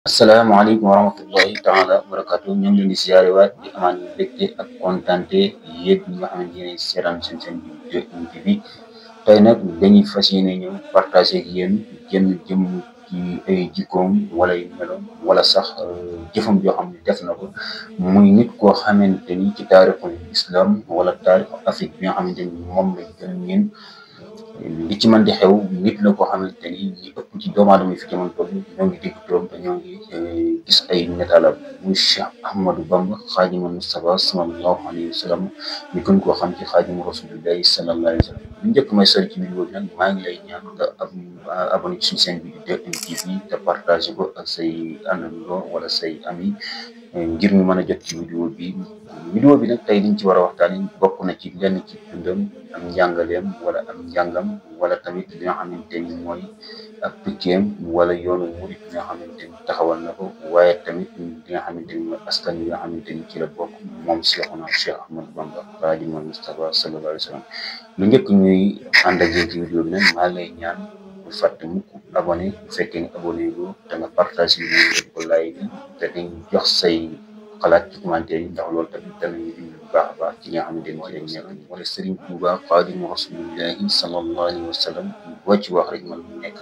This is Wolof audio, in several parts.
asalaamaaleykum wa rahmatullahi taala wa barakatu ñu ngi leen di siyaare waat di amaan mbégte ak kontante yéen ñi nga xamante ne seetaan seen bi TV tey nag dañuy fas yéene ñëw partagé ak yéen jëm ci ay jikkoom wala yu meloom wala sax jëfam joo xam ne def na ko muy nit koo xamante ni ci taarixul islam wala taarixu Afrique bi nga xamante ni moom lañ gën a miin li ci mën di xew nit la koo xamante ni ñi ëpp ci doomu aadama yi fi jamono toll ñoo ngi dégg turam te ñoo ngi gis ay netaalam muy Cheikh Ahmadou Bamba Xaadimu Mustafa sallallahu alayhi wa sallam ñu gën koo xam ci Xaadimu Rasulillahi sallallahu alayhi wa sallam lu njëkk may sori ci vidéo bi nag maa ngi lay ñaan nga abonné ci suñu chaîne bi di 2M TV te partagé ko ak say àndandoo wala say ami ngir ñu mën a jot ci vidéo bi nag tey liñ ci war a waxtaanee bokk na ci lenn ci dundam am njàngaleem wala am njàngam wala tamit li nga xamante ni mooy ak tukkeem wala yoonu murit bi nga xamante ni taxawal na ko waaye tamit li nga xamante ni mooy askan wi nga xamante ni ci la bokk moom Cheikhuna Cheikh Ahmadou Bamba Xaadimu Mustafa sallallahu alayhi wa sallam lu njëkk ñuy ànd ak yéen ci vidéo bi nag maa lay ñaan bu fàtte mukk abonné bu fekkee ne abonné go te nga partage vidéo ko like te dañ jox say xalaat ci commentaire yi ndax loolu tamit danañu dimbali bu baax a baax ci nga xamante ni ci lañ nekk wala Serigne Touba Xaadimu Rasulillahi sallallahu alayhi wa sallam boo ci wax rek man mu nekk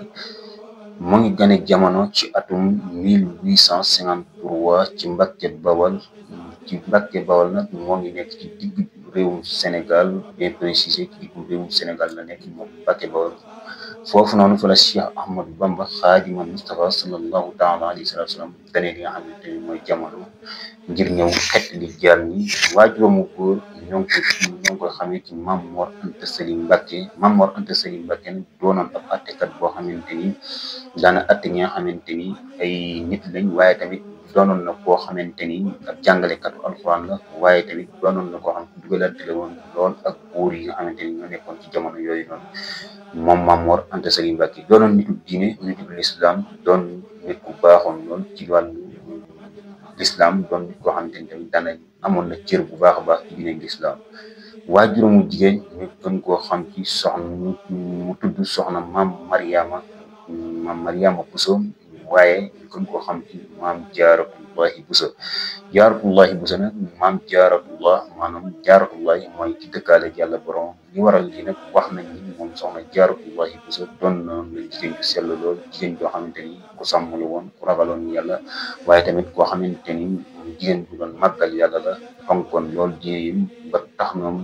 mu ngi gane jamono ci atum 1853 ci Mbàkke Bawal nag moo ngi nekk ci digg réewum Sénégal bien précisé ci diggu réewum Sénégal la nekk moom Mbàkke Bawal foofu noonu fa la Cheikh Ahmadou Bamba Xaadimu Mustafa sallallahu taala alayhi wa sallam gane li nga xamante ni mooy jamono ngir ñëw xet li jaar ñi waajuramu góor ñoo ngi koy xamee ci Mame Mor Anta Sali Mbàkke Mame Mor Anta Sali Mbàkke nag doonoon ab attekat boo xamante ni daana atte ñi nga xamante ni ay nit lañ waaye tamit doonoon na koo xamante ni ab jàngalekatu alxuraan la waaye tamit doonoon na koo xam ne dugalante la woon lool ak buur yi nga xamante ni ñoo nekkoon ci jamono yooyu noonu moom Mame Mor Anta Sali Mbàkke doonoon nitu diine nitu lislaam doon nit ku baaxoon lool ci wàllu lislaam doon nit koo xamante ni tamit daana amoon na cër bu baax a baax ci diine lislaam waajuramu jigéen ñu gën koo xam ci soxna mu tudd soxna Maam Mariama Bousso waaye ñu gën koo xam ci Maam Jaaratullahi Bousso nag Maam Jaaratullah maanaam Jaaratullahi mooy ci dëkkaale ak yàlla borom li waral li nag wax nañ ni moom soxna Jaaratullahi Bousso doon na jigéen ju sell lool jigéen joo xamante ni ku sàmm la woon ku ragaloon yàlla waaye tamit koo xamante ni jigéen bu doon màggal yàlla la fonkoon lool diine ba tax ñoom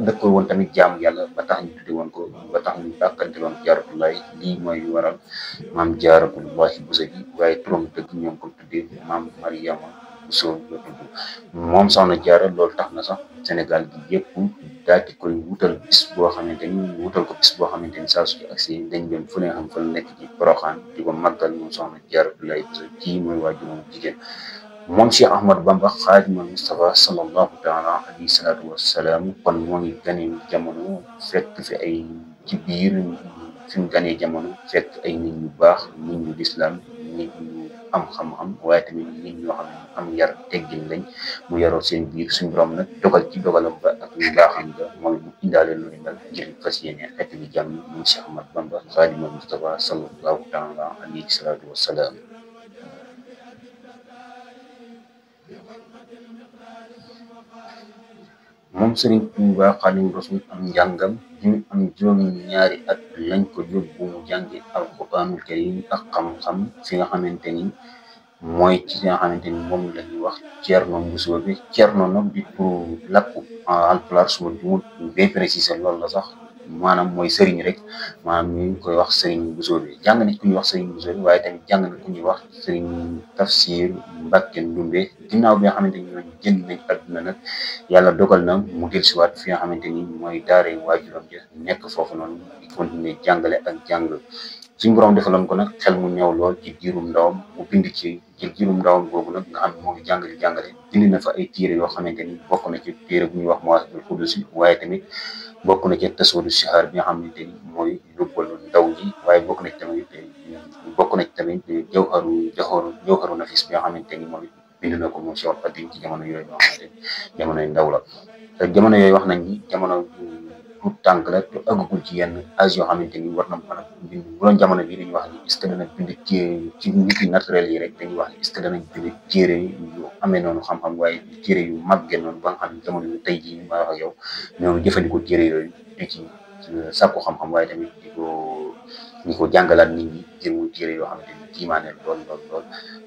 dëkkoo woon tamit jaamu yàlla ba tax ñu tudde woon ko ba tax ñu bàkkante woon Jaaratullahi lii mooy waral Maam Jaaratullahi Bousso gi waaye turam dëgg ñoom ko tuddee Maam Mariama Bousso la tudd moom soxna Jaara loolu tax na sax Sénégal gi yëpp daal di koy wutal bis boo xamante ni saa su agsi dañ dem fu ne xam fa la nekk ci Poroxaan di ko màggal moom soxna Jaaratullahi Bousso kii mooy waajuram jigéen moom Cheikh Ahmadou Bamba Xaadimu Mustafa sallallahu taala alayhi salaatu wassalaam kon moo ngi ganee jamono fekk fi ay ci biir fi mu ganee jamono fekk ay nit ñu baax nit ñu lislaam nit ñu am xam-xam waaye tamit nit ñoo xam ne am yar teggin lañ mu yaroo seen biir suñu borom nag dogal ci dogalam ba ak ñu baaxam nga mooy mu indaale lu ni mel ngir fas yéene xeet li jàmm moom Cheikh Ahmadou Bamba Xaadimu Mustafa sallallahu taala alayhi salaatu wassalaam moom Serigne Touba Xaadimu Rasuul am njàngam ñu am juróom-ñaari at lañ ko yóbbu mu jàngi alquraanul karim ak xam-xam fi nga xamante ni mooy ci nga xamante ni moom la ñuy wax Ceerno Mbusoobe Ceerno nag di pour làkku alpulaar suma jumut bien précisé loolu la sax maanaam mooy sëriñ rek maanaam ñu ngi koy wax sëriñ Mbusoobe jàng nañ ku ñuy wax sëriñ Mbusoobe waaye tamit jàng na ku ñuy wax sëriñ Tafsir Mbàkke Ndumbe ginnaaw bi nga xamante ni ñooñu génn nañ àdduna nag yàlla dogal na mu dellusiwaat fi nga xamante ni mooy daare waajuram ja nekk foofu noonu di continuer jàngale ak jàng suñu borom defaloon ko nag xel mu ñëw lool ci diirum ndawam mu bind ci diirum ndawam boobu nag nga xam ne moo ngi jàngale bind na fa ay téere yoo xamante ni bokk na ci téere bu ñuy wax Mawaahibul Quddus waaye tamit bokk na ci Tasawudu Sixaar bi nga xamante ni mooy yóbbalu ndaw ji waaye bokk na ci tamit Jawharu Nafis bi nga xamante ni moom bind na ko moom Seexul Xadiim ci jamono yooyu nga xamante ni jamonoy ndaw la te jamono yooyu wax nañ ni jamono tout tànk la te àggagul ci yenn âge yoo xamante ni war na mën a bind. Bu doon jamono bi dañuy wax ni est-ce que dana bind ci nit yi naturel yi rek dañuy wax ni est-ce que danañ bind téere yu amee noonu xam-xam waaye téere yu màggee noonu ba nga xam ne jamono bi tey jii ma wax ak yow ñoo jëfandikoo téere yooyu di ci sàkku xam-xam waaye tamit di ko jàngalaat nit ñi ngir muy téere yoo xamante ni kiimaane lool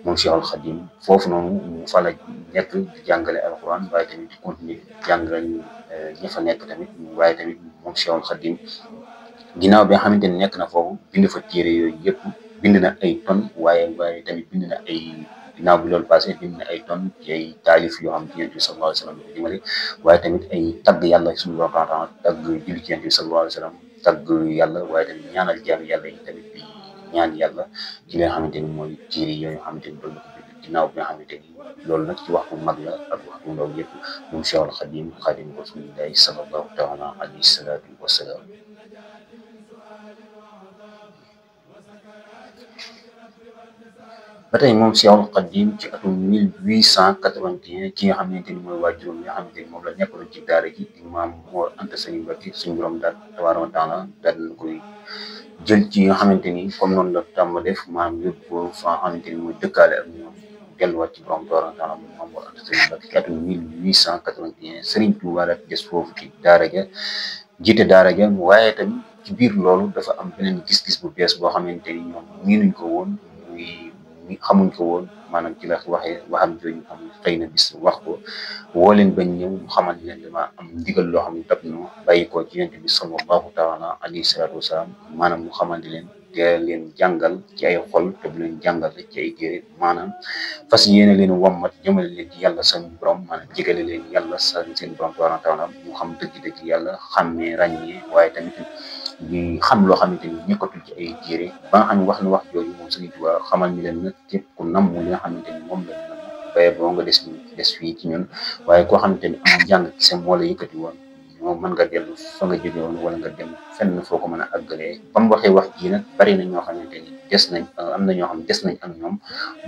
moom Cheikhul Khadim foofu noonu mu fa la nekk di jàngale alquran waaye tamit di continuer jàngale ña fa nekk tamit waaye tamit moom Cheikhul Khadim ginnaaw bi nga xamante ni nekk na foofu bind fa téere yooyu yëpp bind na ay tonnes waaye tamit bind na ay ginnaaw bi loolu passé bind na ay tonnes ci ay taalif yoo xam ci Yonent bi sallallahu alayhi wa sallam ko dimbale waaye tamit ay tagg yàlla suñu borom taala tagg julli ci Yonent bi sallallahu alayhi wa sallam tagg yàlla waaye tamit ñaanal jaam yàlla yi tamit di ñaan yàlla ci li nga xamante ni mooy téere yooyu nga xamante ni doon na ko bind ginnaaw bi nga xamante ni loolu nag ci waxtu mag la ak waxtu ndaw yëpp moom Cheikhul Khadim Xaadimu Rasulillahi sallallahu taala alayhi salaatu wa salaam. ba tey moom Cheikhul Khadim ci atum 1881 ki nga xamante ni mooy waajuram nga xamante ni moom la nekkaloon ci daara ji di Maam Mor Anta Sali Mbacké suñu borom daal tabaaraka wa taala daal na koy jël ci nga xamante ni comme noonu la tàmm def maam yóbbu ko fa nga xamante ni mooy dëkkaale ak ñoom delluwaat ci borom tabaaraka wa taala moom Maam Mor Anta Sali Mbacké ci atum 1881 Serigne Touba la des foofu ci daara ja jiite daara ja waaye tamit ci biir loolu dafa am beneen gis-gis bu bees boo xamante ni ñoom miinuñ ko woon xamuñ ko woon maanaam ci la waxee waxam jooju xam ne xëy na bis wax ko woo leen bañ ñëw mu xamal leen dama am ndigal loo xam ne dab na bàyyi ko ci Yonent bi sallallahu taala alayhi salaatu wasalaam maanaam mu xamante leen te leen jàngal ci ay xol te bu leen jàngal ci ay téere maanaam fas yéene leen wammat jëmale leen ci yàlla seen borom maanaam jegale leen yàlla seen borom tabaaraka taala mu xam dëgg-dëgg yàlla xàmmee ràññee waaye tamit di xam loo xamante ni ñëkkatul ci ay téere ba nga xam ne wax na wax jooju moom Sëriñ Tuubaa xamal ni leen nag képp ku nam li nga xamante ni moom lañ nam baye boo nga des fii ci ñun waaye koo xamante ni am jàng ci sa moo la yëkkati woon moo mën nga dellu fa nga jóge woon wala nga dem fenn foo ko mën a àggalee ba mu waxee wax ji nag bari na ñoo xamante ni des nañ am na ñoo xam des nañ ak ñoom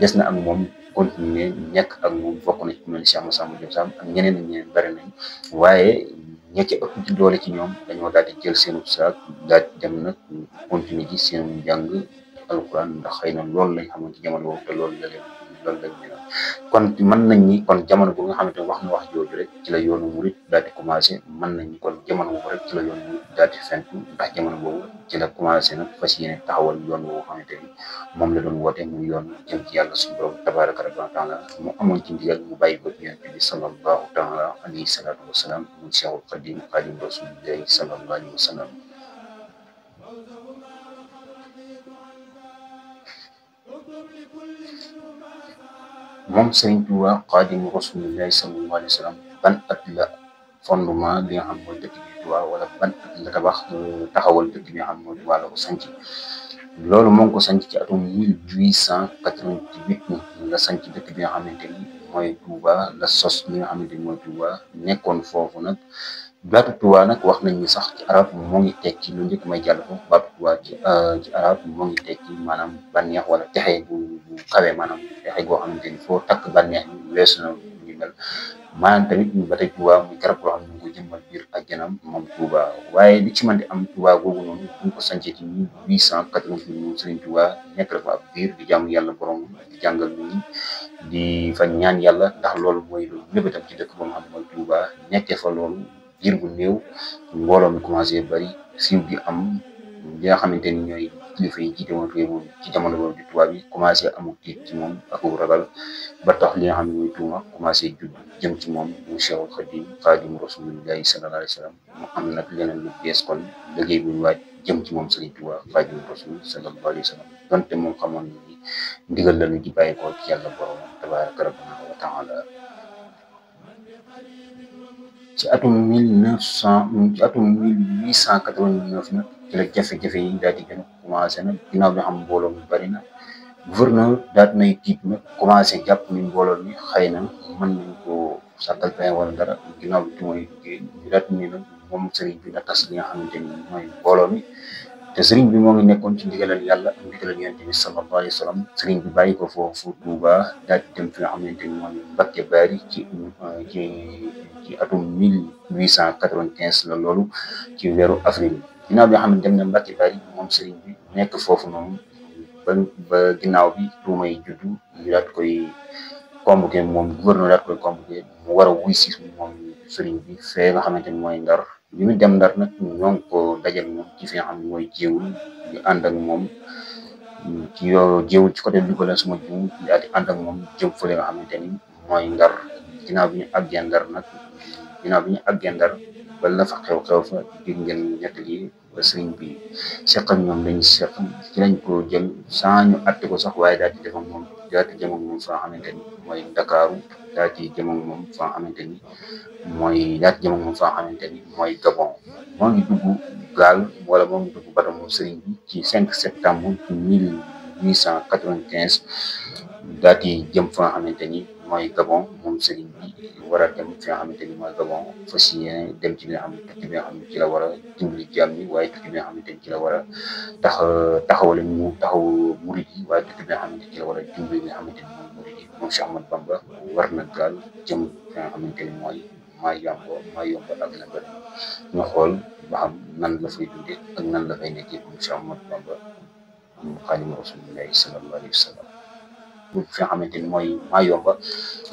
des na ak moom continuer nekk ak moom bokk na ci mel ni Cheikh Massamba Diop Sam ak ñeneen ak ñeneen bari nañ waaye ña ci ëpp ci doole ci ñoom dañoo daal di jël seenu saak daal di dem nag continuer ci seen njàng alquran ndax xëy na loolu lañ xamoon ci jamono boobu te loolu lañ kon mën nañ ni kon jamono bu nga xamante ne wax na wax jooju rek ci la yoonu murit daal di commencé mën nañ ni kon jamono boobu rek ci la yoonu murit daal di fentu ndax jamono boobu ci la commencé nag fas yéene taxawal yoon boobu xamante ni moom la doon woote muy yoon jëm ci yàlla suñu borom tabaraka wa taala mu amoon ci ndigal mu bàyyi ko ci Yonent bi sallallahu taala alayhi salaatu wa salaam muy Cheikhul Khadim Khadim Rasulillahi sallallahu alayhi wa sallam. moom Serigne Touba Xaadimu Rasulillahi sallallahu alayhi wa sallam ban at la fondement bi nga xam mooy dëkk bi Touba wala ban at la taxawal dëkk bi nga xam mooy Touba la ko sanc loolu moo ngi ko sanc ci atum 1888 la sanc dëkk bi nga xamante ni mooy Touba la sos li nga xamante ni mooy Touba nekkoon foofu nag baatu Touba nag wax nañ ni sax ci arab moo ngi tekki lu njëkk may jàll foofu baatu Touba ci arab moo ngi tekki maanaam bànneex wala texe bu kawe maanaam texe goo xamante ni foo takk bànneex bi weesu na ñu mel maanaam tamit ñu ba tey Touba muy garab goo xam ne ñu ko jëmmal biir àjjanam moom Touba waaye li ci mën di am Touba googu noonu buñ ko sancee ci 1888 moom Serigne Touba nekk dafa ab biir di jaamu yàlla borom di jàngal nit ñi di fa ñaan yàlla ndax loolu mooy loolu mébétam ci dëkk boo xam mooy Touba nekkee fa loolu diir bu néew mbooloo mi commencé bari siiw bi am li nga xamante ni ñooy kilifa yi jiite woon réew moom ci jamono boobu di tubaab yi commencé amul tiit ci moom ak ragal ba tax li nga xam ne mooy tuuma commencé judd jëm ci moom mu Cheikhul Khadim Khadim Rasulillahi sallallahu alayhi wa sallam mu am nag leneen lu bees kon liggéey bu ñu waaj jëm ci moom Serigne Touba Khadim Rasul sallallahu alayhi wa sallam donte moom xamoon ni ndigal la ñu di bàyyi ko ci yàlla borom tabaraka rabbana wa taala ci atum 1889 nag ci la jafe-jafe yi daal di gën a commencé nag ginnaaw bi xam mbooloo mi bari na gouverneur daal di nay tiit nag commencé jàpp ni mbooloo mi xëy na mën nañ koo sàkkal pexe wala dara ginnaaw bi tumoy ñu daal di ne nag moom sëriñ bi na tas li nga xamante ni mooy mbooloo mi te sëriñ bi moo ngi nekkoon ci ndigalal yàlla ak ndigalal yonent bi sallallahu alayhi wa sallam. sëriñ bi bàyyi ko foofu Touba daal di dem fi nga xamante ni mooy Mbacke Bari ci atum 1895 la loolu ci weeru avril. ginnaaw bi nga xam ne dem na Mbacke Bari moom sëriñ bi nekk foofu noonu ba ginnaaw bi tuuma yi juddu ñu daal koy convoqué, moom gouverneur daal koy convoqué mu war a wuy si moom sëriñ bi fee nga xamante ni mooy Ndar. bi mu dem Ndar nag ñoo ngi ko dajal moom ci fi nga xam ne mooy jéewul ñu ànd ak moom ci jéewul ci côté Louga la suma jiw daal di ànd ak moom jëm fële nga xamante ni mooy Ndar. ginnaaw bi ñu àggee Ndar nag ba la fa xew-xew fa dégg ngeen nettali ba sëriñ bi seq ak ñoom lañ seq ci lañ ko jël sans ñu atte ko sax, waaye daal di dem ak moom fa nga xamante ni mooy Ndakaaru daal di jëm ak moom fa nga xamante ni mooy Gabon. moo ngi dugg gaal wala moo ngi dugg bato moom sëriñ bi ci 5 septembre 1895 daal di jëm fa nga xamante ni mooy Gabon. moom sëriñ bi war a dem fi nga xamante ni mooy Gabon fas yéene dem ci li nga xam ne tukki bi nga xam ne ci la war a dimbali jaam ñi, waaye tukki bi nga xamante ni ci la war a taxaw murid yi, waaye tukki bi nga xamante ni ci la war a dimbali li nga xamante ni mooy murid yi. moom Cheikh Ahmadou Bamba war na gaal jëm fi nga xamante ni mooy Mayomba ak Lambaréné. ñu xool ba xam nan la fay dundee ak nan la fay nekkee moom Cheikh Ahmadou Bamba Xaadimu Rasulillahi sallallahu alayhi wa sallam. fi nga xamante ni mooy Mayomba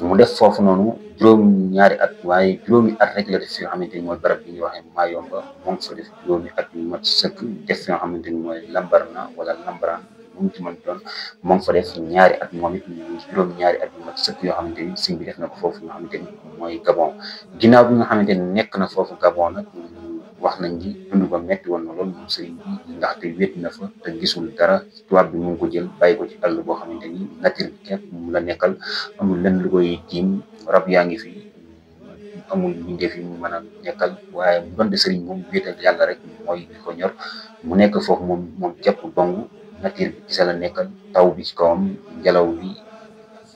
mu def foofu noonu juróom-ñaari at, waaye juróomi at rek la def fi nga xamante ni mooy barab bi ñuy waxee Mayomba. moo ngi fa def juróomi at yu mat sëkk. def fi nga xamante ni mooy Lambarna wala Lambaraan mu ci mën doon moo ngi fa def ñaari at, moom it juróom-ñaari at yu mat sëkk yoo xamante ni sëñ bi def na ko foofu nga xamante ni mooy Gabon. ginnaaw bi nga xamante ni nekk na foofu Gabon nag wax nañ ni dund ba metti woon na lool moom sëriñ bi, ndaxte wét na fa te gisul dara. tubaab bi mu ngi ko jël bàyyi ko ci àll boo xamante ni nature bi képp mu la nekkal, amul lenn lu koy tiim, rab yaa ngi fi, amul mbindeef yi mu mën a nekkal. waaye bu doon de sëriñ moom wéetal yàlla rek mooy li ko ñor. mu nekk foofu moom képp dong, nature bi gisa la nekkal, taw bi ci kawam, ngelaw bi,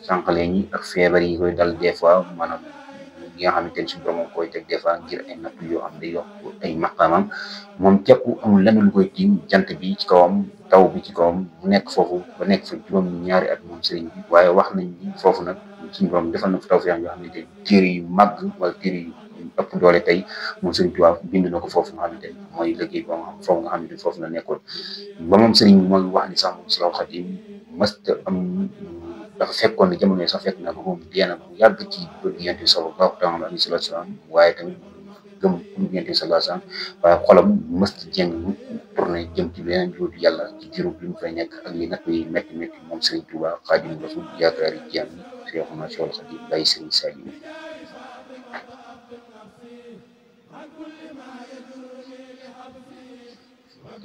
sànqalee ñi ak feebar yi koy dal des fois, maanaam yi nga xamante ni suñu borom koy teg des fois ngir ay natt yoo xam ne yokk ay maqaamam. moom képp amul lenn lu koy tiim, jant bi ci kawam, taw bi ci kawam. mu nekk foofu ba nekk fa juróom-ñaari at moom sëriñ bi. waaye wax nañ ni foofu nag suñu borom defal na fa tawfeex yoo xamante ni téere yu màgg wala téere yu ëpp doole tey moom sëriñ Tuubaa bind na ko foofu nga xamante ni mooy liggéey boo nga xam foofu nga xamante ni foofu la nekkoon. ba moom sëriñ bi mooy wax ni sax moom Seexul Xadiim mësta am, dafa fekkoon ne jamono yi sax fekk na ko moom deena bu yàgg ci bëgg Yonent bi sallallahu alayhi wa sallam, waaye tamit gëm Yonent bi sallallahu alayhi wa sallam, waaye xolam mësta jéng mu tourné jëm ci leneen lu dul yàlla ci diiru bi mu fay nekk ak li natt yi métti métti. moom Sëriñ Tuubaa Xaadimu Rasuul yaakaari jaam yi Seexuna Seexul Xadiim bàyyi Sëriñ Saaliw.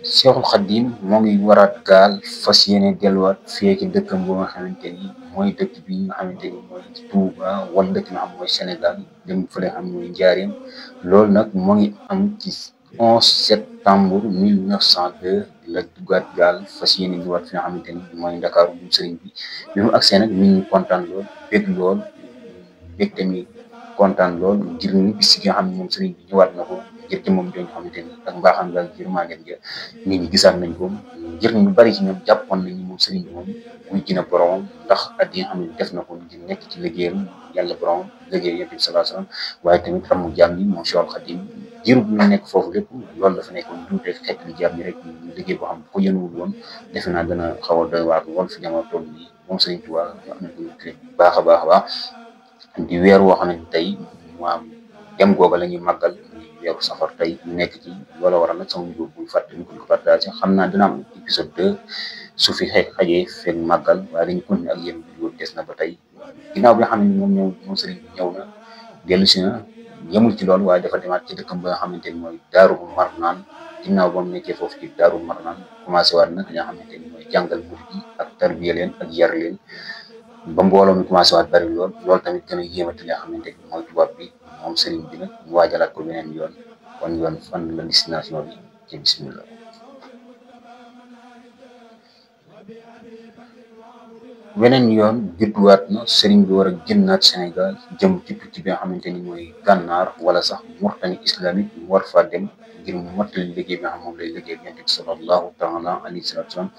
Seexul Xadiim moo ngi waraat gaal fas yéene delluwaat fii ci dëkkam boo nga xamante ni mooy dëkk bi nga xamante ni mooy Touba, wala dëkk nga xam mooy Sénégal, dem fële xam mooy Njaaréem. loolu nag moo ngi am ci 11 septembre 1902 la duggaat gaal fas yéene ñëwaat fi nga xamante ni mooy Ndakaaru. moom sëriñ bi mu agsee nag mi ngi kontaan lool, bég tamit kontaan lool ngir ni bis gi nga xam ne moom sëriñ bi ñëwaat na ko ngir ci moom joo nga xamante ni ak mbaaxam daal yërmandeem ja nit ñi gisaat nañ ko. ngir ñu bari ci ñoom jàppoon nañ ni moom sëriñ bi moom wuy ji na boromam, ndax at yi nga xam ne def na ko ngir nekk ci liggéeyam yàlla boromam, liggéey Yonent bi sallallahu alayhi wa sallam, waaye tamit ramu jaam ñi moom Seexul Xadiim diiru bi ñu nekk foofu lépp loolu dafa nekkoon duute xeet li jaam ñi rek liggéey boo xam ko yënuwul woon defe naa dana xaw a doy waar lool fi jamono toll nii. moom sëriñ Tuubaa ñu am na ko baax a baax di weer woo xam ne tey maam dem googa la ñuy màggal weeru safar tey ñu nekk ci loola waral nag sama njóor buy fàtte ñu ko partagé. xam naa dina am épisode 2 su fi xajee fekk màggal, waaye dañu continuer ak yéen vidéo des na ba tey. ginnaaw bi nga xam ne moom sëriñ bi ñëw na dellu si na, yemul ci loolu waaye dafa demaat ci dëkkam ba nga xamante ni mooy Daaru Marnaan. ginnaaw ba mu nekkee foofu ci Daaru Marnaan commencé waat nag li nga xamante ni mooy jàngal murid yi ak tarbiya leen ak yar leen ba mbooloo mi commencé waat bari loolu tamit gën a yéemati li nga xamante ni mooy tubaab bi. moom sëriñ bi nag mu waajalaat ko beneen yoon. kon yoon fan la destination bi ci bismillah. weneen yoon judduwaat na sëriñ bi war a génnaat Sénégal jëm ci tukki bi nga xamante ni mooy gànnaar wala sax Mauritanie islamique mu war faa dem ngir mu mottali liggéey bi nga xam moom lay liggéey bi Yonent bi sallallahu taala alayhi wa sallam.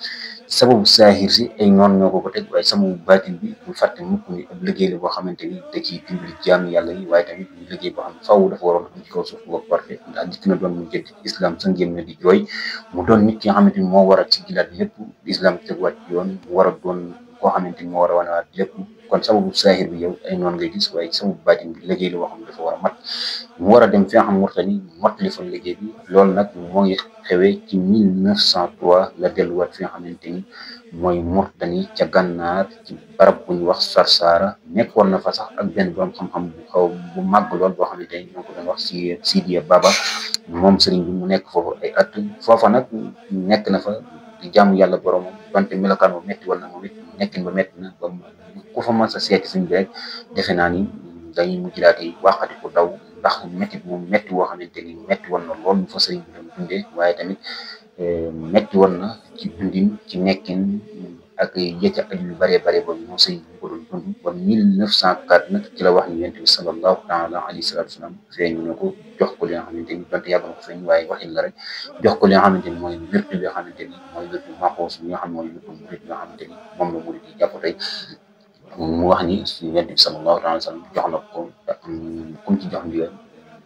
sababu saahir si ay noon ñoo ko teg waaye sababu baatin bi bu fàtte mukk ni ab liggéey la boo xamante ni da ciy dimbali jaam yàlla yi waaye tamit ñu liggéey boo xam ne faaw dafa waroon am ci kaw suuf boo parfait ndax dikk na doon mu jënd islam sa ngéem na di jooy mu doon nit ki nga xamante ni moo war a ci gilaat lépp islam teguwaat yoon mu war a doon koo xamante ni moo war a wanewaat lépp kon sababu saahir bi yow ay noon ngay gis waaye sababu baatin bi liggéey la boo xam ne dafa war a mat mu war a dem fi nga xam Mauritanie mottali fa liggéey bi loolu nag moo ngi xewee ci 1903 la delluwaat fi nga xamante ni mooy Mauritanie ca gànnaar ci barab bu ñu wax Sarsara nekkoon na fa sax ak benn borom xam-xam bu xaw bu màgg lool boo xamante ni ñoo ko doon wax si Sidiya Baba moom sëriñ bi mu nekk foofu ay at foofa nag nekk na fa di jaamu yàlla boromam donte melokaan ba métti wala moom it nekkin ba métti na ba ku fa mën sa seeti sëñ bi rek defe naa ni dañuy mujj daal di waxati ko daw ndax métti moom métti woo xamante ni métti woon na lool mu fa sëriñ bi doon dundee waaye tamit métti woon na ci dundin ci nekkin ak yëcca ak yu bëree bëri ba moom sëriñ bi ko doon dund ba 1904 nag ci la wax ni Yonent bi sallallahu taala alayhi salaatu salaam feeñu na ko jox ko li nga xamante ni donte yàgg na ko feeñ waaye waxin la rek jox ko li nga xamante ni mooy wirdu bi nga xamante ni mooy wirdu maxuus bi nga xam mooy wirdu murid bi nga xamante ni moom la murid yi jàpp tey mu wax ni Yonent bi sallallahu taala alayhi salaam jox na ko comme ci jox ndigal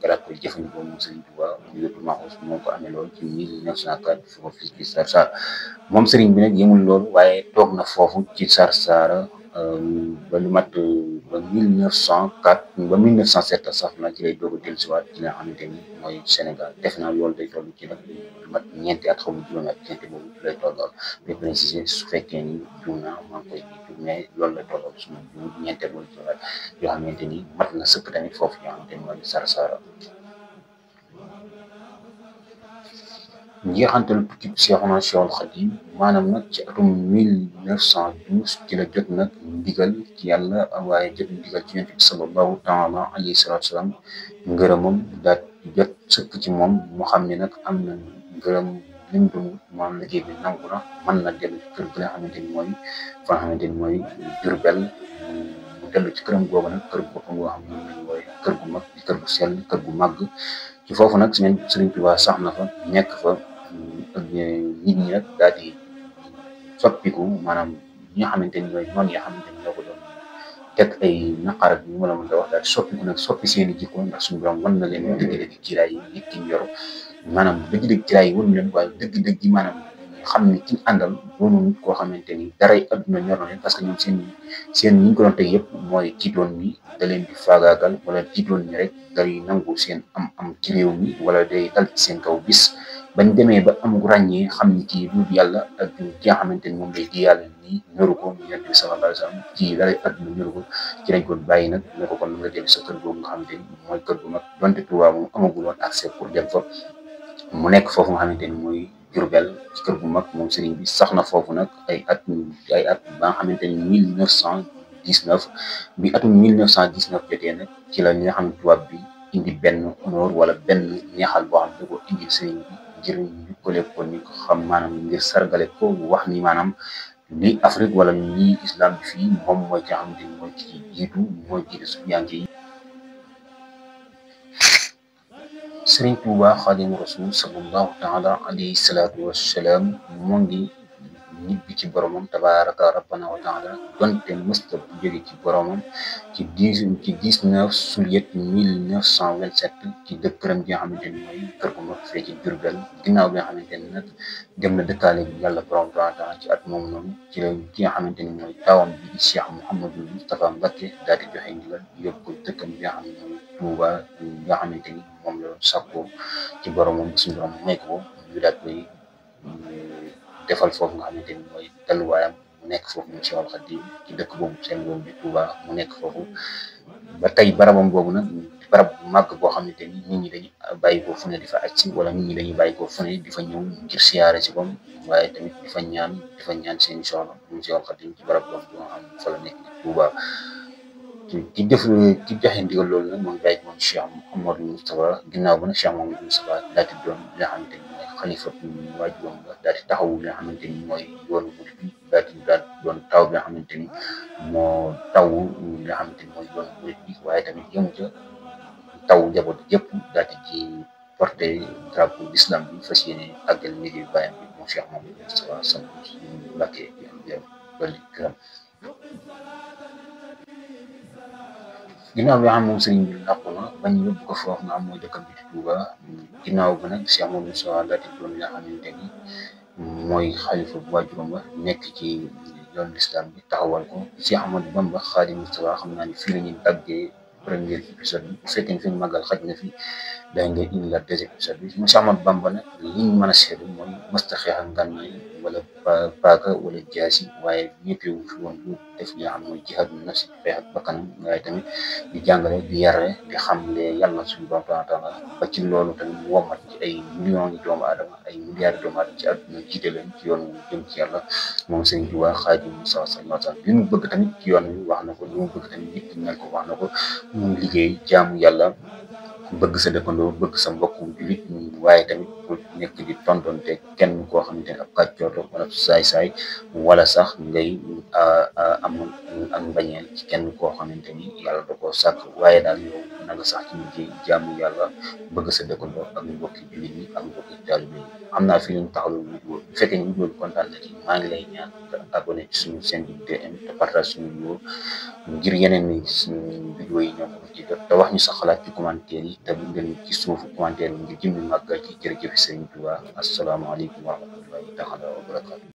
garaat koy jëfandikoo moom Sëriñ Tuubaa mu wirdu maxuus moo ko amee loolu ci 1904 foofu fii ci Sarsara moom sëriñ bi nag yemul loolu waaye toog na foofu ci Sarsara ba lu mat ba 1904 ba 1907 sax na ci lay doog a dellusiwaat ci li nga xamante ni mooy Sénégal def naa loolu day toll ci nag lu mat ñeenti at xaw ma juróomi at ñeenti boobu lay tollool ba précisé su fekkee ni juum naa maa ngi koy jiitu mais loolu lay tollool suma ñeenteel wala juróomi at yoo xamante ni mat na sëkk tamit foofu yoo xamante ni mooy Sarsara. njeexantal tukki Seexuna Seexul Xadiim maanaam nag ci atum 1912 ci la jot nag ndigal ci yàlla waaye jot ndigal ci Yonent bi sallallahu taala alayhi salaatu salaam ngërëmam daal jot sëkk ci moom mu xam ne nag am na ngërëm lim doon maanaam liggéey bi nangu na mën na dellu ci kër gi nga xamante ni mooy fa nga xamante ni mooy Jurbel mu dellu ci këram googu nag kër boppam goo xam ne moom lañ mooy kër gu mag di kër gu sell kër gu màgg ci foofu nag Sëriñ Tuubaa sax na fa nekk fa ak nit ñi nag daal di soppiku maanaam ñi nga xamante ni ñooy noonu yi nga xamante ni ñoo ko doon teg ay naqar ak ñu mën a mën a wax daal di soppiku nag soppi seen i jikko ndax suñu borom wan na leen dëgg-dëgg kiiraay yi nit ki yor maanaam dëgg-dëgg kiiraay yi wanu leen waaye dëgg-dëgg yi maanaam xam ni ki àndal doonu nit koo xamante ni daray adduna ñor na leen parce que ñoom seen ñi ñu ko doon teg yëpp mooy tiitoon ni da leen di faagaagal wala tiitoon ni rek day nangu seen am ci réew mi wala day dal ci seen kaw bis bañ demee ba am ràññee xam ni kii du yàlla ak ki nga xamante ni moom lay di yàlla nii ñoru ko Yonent bi sallallahu alayhi wa sallam kii daray adduna ñoru ko ci lañ ko bàyyi nag ne ko kon nga dellu sa kër googu nga xamante ni mooy kër gu mag donte Tuubaa moom amagul woon accès pour dem fa mu nekk foofu nga xamante ni mooy Jurbel ci kër gu mag moom sëriñ bi sax na foofu nag ay at ba nga xamante ni 1919 bi atum 1919 jotee nag ci la ñi nga xam ne tubaab bi indi benn honneur wala benn neexal boo xam ne da ko indi sëriñ bi ngir ñu ko ni ko xam maanaam ngir sargale ko wax ni maanaam lii Afrique wala lii islam bi fii moom mooy ki nga xamante ni mooy ci jiitu mooy jiitu sufiyanke yi Sëriñ Tuubaa Xaadimu Rasuul sallallahu taala alayhi salaatu wassalaam moo ngi ñibbi ci boromam tabaaraka rabbana wa taala donte mësta bu jóge ci boromam ci 19 juillet 1927 ci dëkkëram gi nga xamante ni mooy kër gu mag fee ci Jurbel ginnaaw bi nga xamante ni nag dem na dëkkaale bi yàlla borom taala ci at moomu noonu ci la ki nga xamante ni mooy taawam bi di Cheikh Mouhamadul Moustapha Mbacké daal di joxe ndigal yóbbu ko dëkkam bi nga xam ne mooy Touba nga xamante ni moom la sàkkoo ci boromam suñu borom may ko ñu daal koy defal foofu nga xamante ni mooy dalluwaayam mu nekk foofu mu Seexul Xadiim ci dëkk boobu seen boobu di Touba mu nekk foofu ba tey barabam boobu nag barab bu màgg boo xamante ni nit ñi dañuy bàyyi ko fu ne di fa aj si wala nit ñi dañuy bàyyi ko fu ne di fa ñëw ngir siyaare si kom waaye tamit di fa ñaan seen i soxla mu Seexul Xadiim ci barab boobu bi nga xam fa la nekk di Touba ci joxe ndigal loolu nag moom bàyyi ko moom Cheikh Mouhamadou Moustapha ginnaaw ba nag Cheikh Mouhamadou Moustapha daal di doon li nga xamante ni mooy xalifa waajuram la daal di taxawu li nga xamante ni mooy yoonu murid bi daal doon taw bi nga xamante ni moo tawu li nga xamante ni mooy yoonu murid bi waaye tamit yëmu ca taw njaboot yëpp daal di ci porté drapeau l'islam bi fas yéene àggal liggéey bàyyam bi moom Cheikh Mamadou Moustapha Sam Mbacké dolli gërëm ginnaaw bi nga xam moom sëriñ bi làqu na bañ yóbbu ko foofu nga xam mooy dëkkam bi di Touba ginnaaw ba nag Cheikh Mamadou Moustapha daal di doon li nga xamante ni mooy xalifa bu waajuram ba nekk ci yoon l'islam bi taxawal ko Cheikh Ahmadou Bamba Xaadimu Mustafaa xam naa ni fii la ñuy tàggee premier épisode bi bu fekkee ne fi màggal xaj na fi day nga indi la deuxième épisode bi Cheikh Ahmadou Bamba nag liñ mën a seetlu mooy mësta xeex ak ngànnaay wala paaka wala jaasi waaye ñëppewu fi woon lu def li nga xam mooy jihaadu nafsi xeex ak bakkanam waaye tamit di jàngale di yare di xamle yàlla suñu borom taala ba ci loolu tamit mu womat ci ay millions yi doomu aadama ay milliards doomu aadama ci àdduna jiite leen ci yoon wu jëm ci yàlla moom Sëriñ Tuubaa Xaadimu Mustafaa sallallahu alayhi wa sallam li mu bëgg tamit ci yoon wi wax na ko li mu bëgg tamit nit ki mel ko wax na ko mu liggéey jaamu yàlla bëgg sa dëkkandoo bëgg sa mbokku julit waaye tamit pour nekk di tontonte kenn koo xamante ne ab kàccoor la wala saay-saay wala sax ngay am ak mbañeel ci kenn koo xamante ni yàlla da koo sàkk waaye daal yow na nga sax ci liggéey jaamu yàlla bëgg sa dëkkandoo ak mbokki julit ñi ak mbokki taalibe yi xam naa fi ñu taxawlu vidéo bu fekkee ni vidéo bi kontaan na ci maa ngi lay ñaan nga abonné ci suñu chaîne bi DM te partage suñu vidéo ngir yeneen ni suñu vidéo yi ñoo ko ci jot te wax ñu sa xalaat ci commentaire yi te bindal ñu ci suufu commentaire bi ngir jëmmi màggal ci jërëjëf Sëriñ Tuubaa asalaamaaleykum wa rahmatullahi taala wa barakaatu